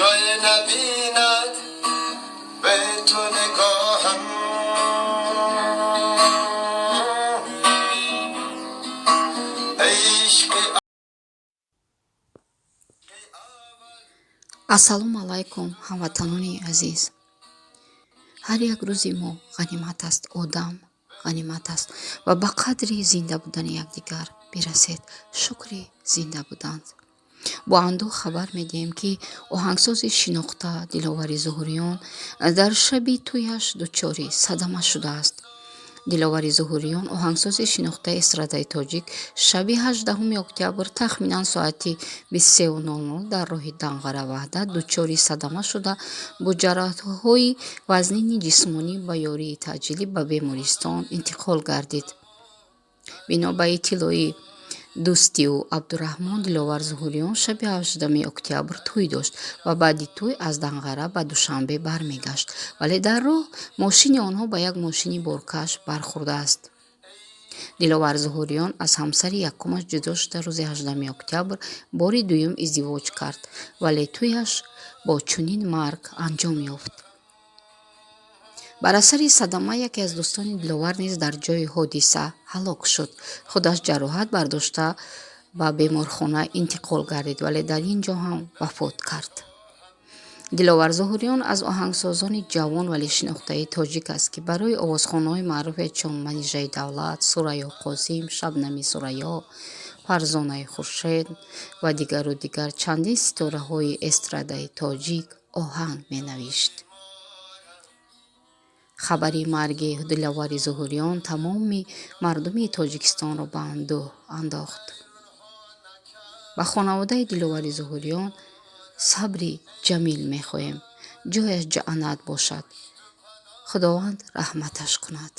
Ҷой набинад ба ту нигоҳам. Ишқи Ассалому алайкум, ҳамватанони азиз! Ҳар як рӯзи мо ғанимат аст, одам ғанимат аст ва ба қадри зинда будани якдигар бирасед. Шукри зинда буданд. Бо андӯҳ хабар медиҳем, ки оҳангсози шинохта Диловари Зуҳуриён дар шаби тӯяш дучори садама шудааст. Диловари Зуҳуриён, оҳангсози шинохтаи эстрадаи тоҷик, шаби 18 октябр тахминан соати 23:00 дар роҳи Данғара Ваҳдат дучори садама шуда, бо ҷароҳатҳои вазнини ҷисмонӣ ба ёрии таъҷилӣ ба бемористон интиқол гардид. Бино ба иттилои дӯсти ӯ Абдураҳмон, Диловар Зуҳуриён шаби 18 октябр тӯй дошт ва баъди тӯй аз Данғара ба Душанбе бармегашт, вале дар роҳ мошини онҳо ба як мошини боркаш бархӯрдааст. Диловар Зуҳуриён аз ҳамсари якумаш ҷудо шуда, рӯзи 18 октябр бори дуюм издивоҷ кард, вале тӯяш бо чунин марг анҷом ёфт. Бар асари садама яке аз дӯстони Диловар низ дар ҷои ҳодиса ҳалок шуд. Худаш ҷароҳат бардошта, ба беморхона интиқол гардид, вале дар ин ҷо ҳам вафот кард. Диловар Зуҳуриён аз оҳангсозони ҷавон, вале шинохтаи тоҷик аст, ки барои овозхонҳои маъруфе чун Манижаи Давлат, Сурайё Қосим, Шабнами Сурайё, Фарзонаи Хуршед ва дигару дигар чандин ситораҳои эстрадаи тоҷик оҳанг менавишт. Хабари марги Диловари Зуҳуриён тамоми мардуми Тоҷикистонро ба андӯҳ андохт. Ба хонаводаи Диловари Зуҳуриён сабри ҷамил мехоҳем. Ҷояш ҷаннат бошад. Худованд раҳматаш кунад.